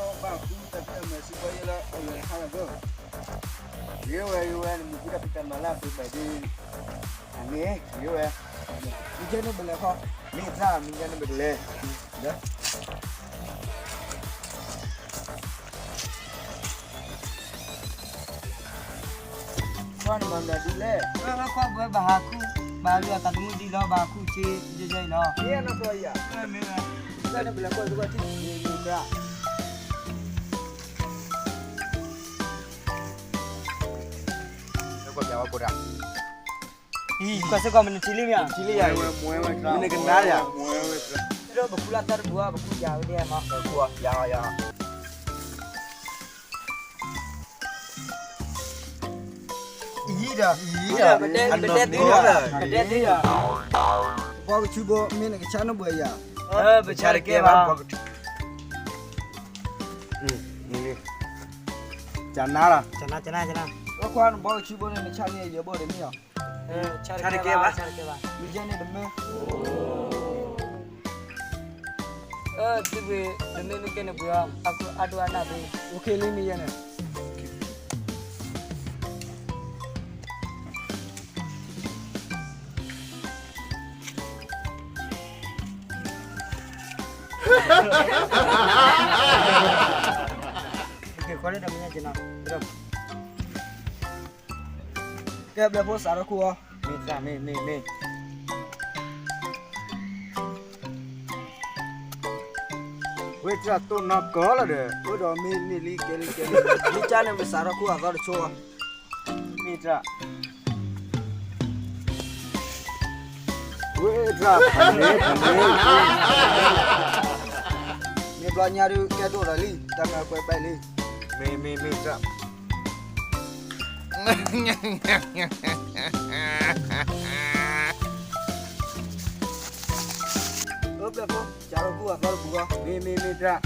မ့ၢ်ဟီဘၣ်ဃုတၢ်ဖဲအမဲာ်စ့ၢ်ကီးယဲလၢအဝဲဟါလီၤဘၣ်, ယဲဝဲ ယဲဝဲ နမ့ၢ်ဃုတၢ်ဖံးတၢ်မၤလၢအပှဲၤပှဲၤဒီး အန့ၣ် ယဲဝဲ မ့ၢ်ကဲန့ၣ်ပလဲၤခီ, မ့ၢ်သၣ် မ့ၢ်ကဲန့ၣ်ပကလဲၤ, ကွၢ်နမၤမနုၤဒ်လဲၣ်, ကွၢ်ဘၣ်ဟးခူၣ်, ဘၣ်လုၢ်အသးသမူဒ်လီၤ ဘၣ်ခူၣ်ဆ့ယဲယဲအံၤလီၤ, မ့ၢ်နီၢ်ကီၢ်ယၤ, မ့ၢ်ဝဲ, ကဲန့ၣ်ပလဲၤကွၢ်သကွၢ်ထံၣ်, မ့ၢ်မ့ၢ်တၢ် ကွၢ်စ့ၢ်ကီးမနုၤထံလံမ့ၢ်ဧါ, မနုၤကနါယၤ, ဒီးပခူၣ်လၢတၢ်တပူၤဧါ ပခူၣ်ယၤဝဲဒၣ်မး, ယၤယၤ အံၤဒီး, ပတဲသ့ဒီး, ပတဲသ့ဒီး, ပှၤကဆူဘိ မ့ၢ်နကဆါနဘှဲယၤ, ပဆါတကဲဘၣ်, ကနါလီၤ, အခွါနဘှီကဆူဘိန့ၣ် နဆါန့ၢ်ယဲဘိတမ့ၢ်အီၤ, ဆါတကဲဘၣ်, မ့ၢ်ယဲန့ၣ်တမ့ၢ် သုးဘှံး တမ့ၢ်မ့ၢ်ကဲန့ၣ်ပှ့ၤအီၤ အဒိၣ်အနၢ်သ့, အိၣ်ခ့လံမ့ၢ်ယဲန့ၣ်, ကဲဘျဲၣ်ဖိစးထီၣ်ခူၣ်အီၤ, မ့ၢ်တၢ် မ့ၢ် မ့ၢ် မ့ၢ် ဝဲတၢ်တိၢ်နီၢ်ကီၢ်လီၤဒီး အိၣ်ဒီးမ့ၢ်မ့ၢ်လံ ကဲလံ ကဲလံ, မ့ၢ်ကၢ်န့ၣ် ပစးထီၣ်ခူၣ်အသီတဆိ, မ့ၢ်တၢ်, ဝဲတၢ်ဖးန့ၣ် ဖးန့ၣ်, မ့ၢ်ဘျီညါဒုးကဲဒိၣ်လီၤလံ တၢ်မၤကွဲးဘၣ်လံ, မ့ၢ် မ့ၢ် မ့ၢ်တၢ် အၢ ဘျဲၣ်ဖိ စးထီၣ်ခူၣ်အသီတပူၤလီၤ, မ့ၢ် မ့ၢ် မ့ၢ်တၢ်,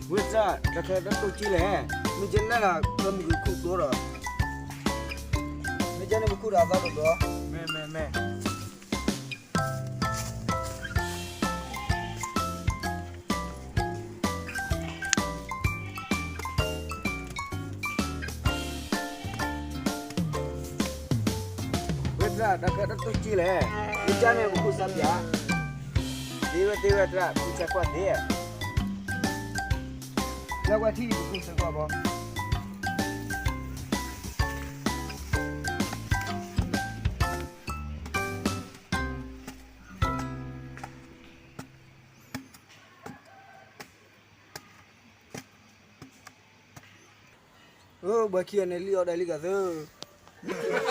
ဝဲတၢ် တၢ်ခဲတၢ်တိၢ်ကံလဲၣ်, မ့ၢ်ကဲန့ၣ်လီၤ ပမုၢ်ဂၤခူၣ်သိဒီး, မ့ၢ်ကဲန့ၣ်ပခူၣ်ဒီးအသီတပူၤလီၤ, မ့ၢ် မ့ၢ် မ့ၢ် ဝဲတၢ် တၢ်ခဲတၢ်တိၢ်ကံလဲၣ်, မ့ၢ်ကဲန့ၣ်ပခူၣ်စးပၠး, သ့ဝဲသ့ဝဲတၢ် ခူၣ်စးကွၢ်သ့, လၢဝဲထံၣ်ပခူၣ်စးကွၢ်ဘီ မ့ၢ် ဘၣ်ခံဂၤန့ၣ် လံၣ်အီၣ်ဒၣ်လံကသၢ, လံၣ်